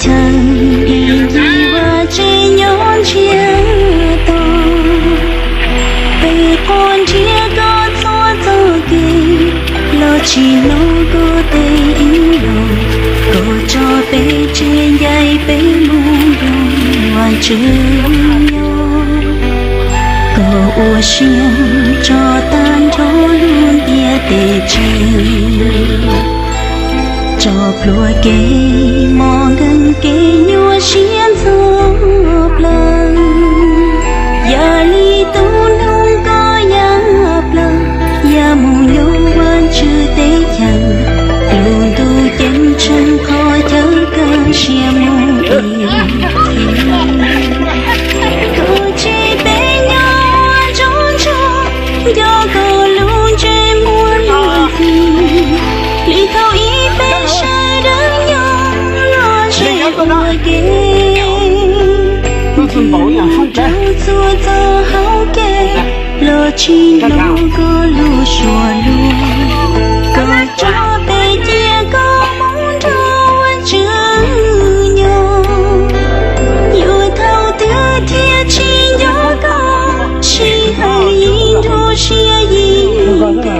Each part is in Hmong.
Chaw ib ncig vaj tsev nyob ntsiag to, peb quaj nrhiav koj txhua txoj kev, los tsis hnov koj tej ib los, koj tso peb tseg ncaim peb mus nrog Vajtswv nyob. Koj ua siab tso tag nrho lub ntiaj teb tsev, tso pluav kev mos nkeeg kev nyuaj siab ntxhov plaws. Yam li tus noog koj ya plaws, ya mus nyob Vajtswv teb chaws, lub ntuj ceeb tsheej qhov chaw kaj siab mus ib txhis. Koj tseg peb nyob ua ntsoov ntsoov, nco koj lub ntsej muag luag ntxhi. Li thaum ub peb sawv daws nyob los ze ua ke, ncig mus rau txhua txoj hauv kev, los tsis hnov koj lub suab luag. Koj tso peb cia koj mus nrog Vajtswv nyob. Yuav thaum twg thiaj tsis nco koj, sij hawm yim nrug siab yim nco.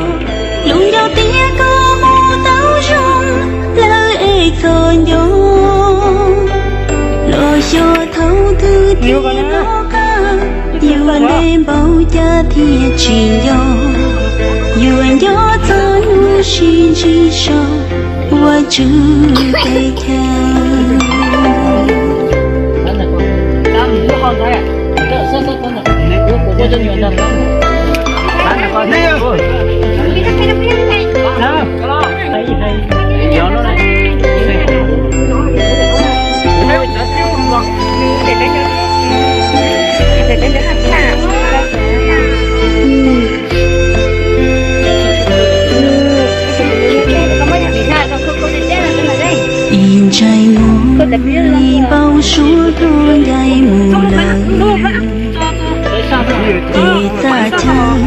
Luag nco tias koj mus tau zoo, lawv es txom nyem. Los xyov thaum twg thiaj los qab, yuav ntev npaum cas thiaj tsis nco. Yuav nco txog hnub sib ntsib so Vajtswv teb chaws. Ib ntsais muag li npau suav tuaj ncaim mus lawm. Ces txaj chaw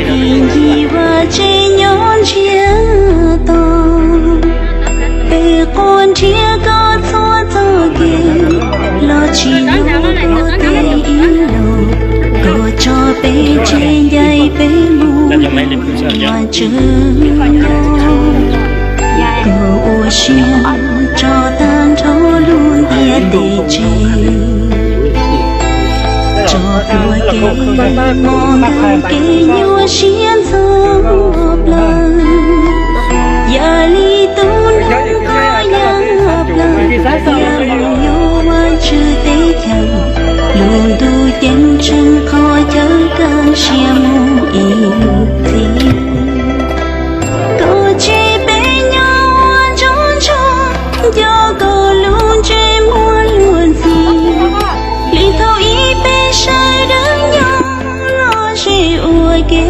ib ncig vaj tsev nyob ntsiag to, peb quaj nrhiav koj txhua txoj kev, los tsis hnov koj tej ib los, koj tso peb tseg ncaim peb mus nrog Vajtswv nyob. Koj ua siab tso tag nrho lub ntiaj teb tsev, tso pluav kev mos nkeeg kev nyuaj siab ntxhov plaws. Yam li tus noog koj ya plaws, ya mus nyob Vajtswv teb chaws, lub ntuj ceeb tsheej qhov chaw kaj siab mus ib txhis. Koj tseg peb nyob ua ntsoov ntsoov, nco koj lub ntsej muag luag ntxhi. Li thaum ub peb sawv daws nyob los ze ua ke,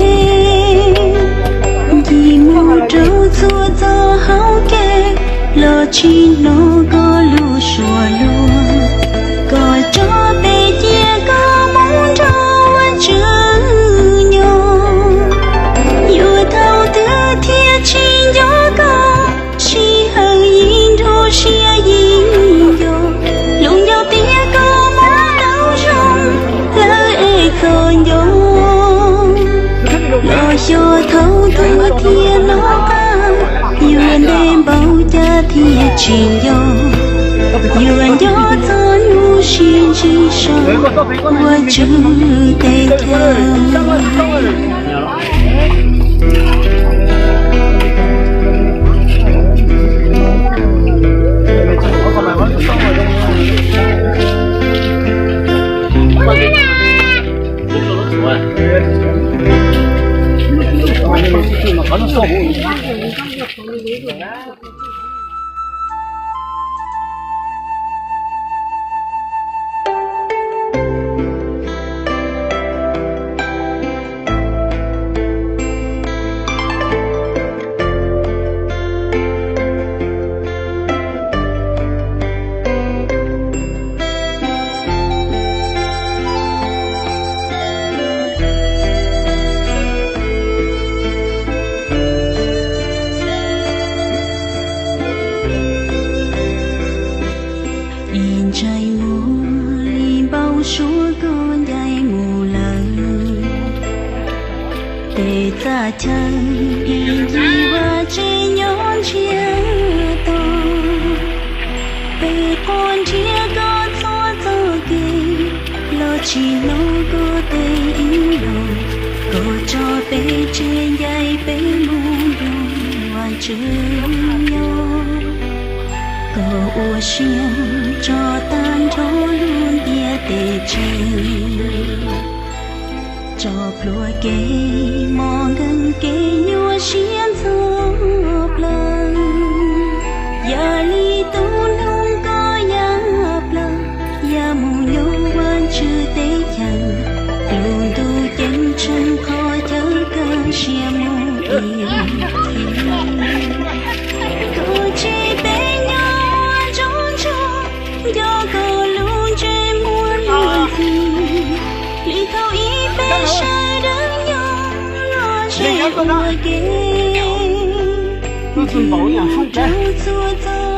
ncig mus rau txhua txoj hauv kev, los tsis hnov koj lub suab luag. Koj tso peb cia koj mus nrog Vajtswv nyob. Yuav thaum twg thiaj tsis nco koj, sij hawm yim nrug siab yim nco. Luag nco tias koj mus tau zoo, lawv es txom nyem. Los xyov thaum twg thiaj los qab, yuav ntev npaum cas thiaj tsis nco. Yuav nco txog hnub sib ntsib so Vajtswv teb chaws. Tag chaw ib ncig vaj tsev nyob ntsiag to, peb quaj nrhiav koj txhua txoj kev, los tsis hnov koj tej ib los, koj tso peb tseg ncaim peb mus nrog Vajtswv nyob. Koj ua siab tso tag nrho lub ntiaj teb tsev, tso plhuav kev mos nkeeg kev nyuaj siab ntxhov plawv. Yam li tus noog koj ya plawv, ya mus nyob Vajtswv teb chaws, lub ntuj ceeb tsheej qhov chaw kawg siab mus ib txhis. Koj tseg peb nyob ua ntsoov ntsoov, nco koj lub ntsej muag luag ntxhi, li thaum ub peb sawv daws nyob los ze ua ke, rau txhua txoj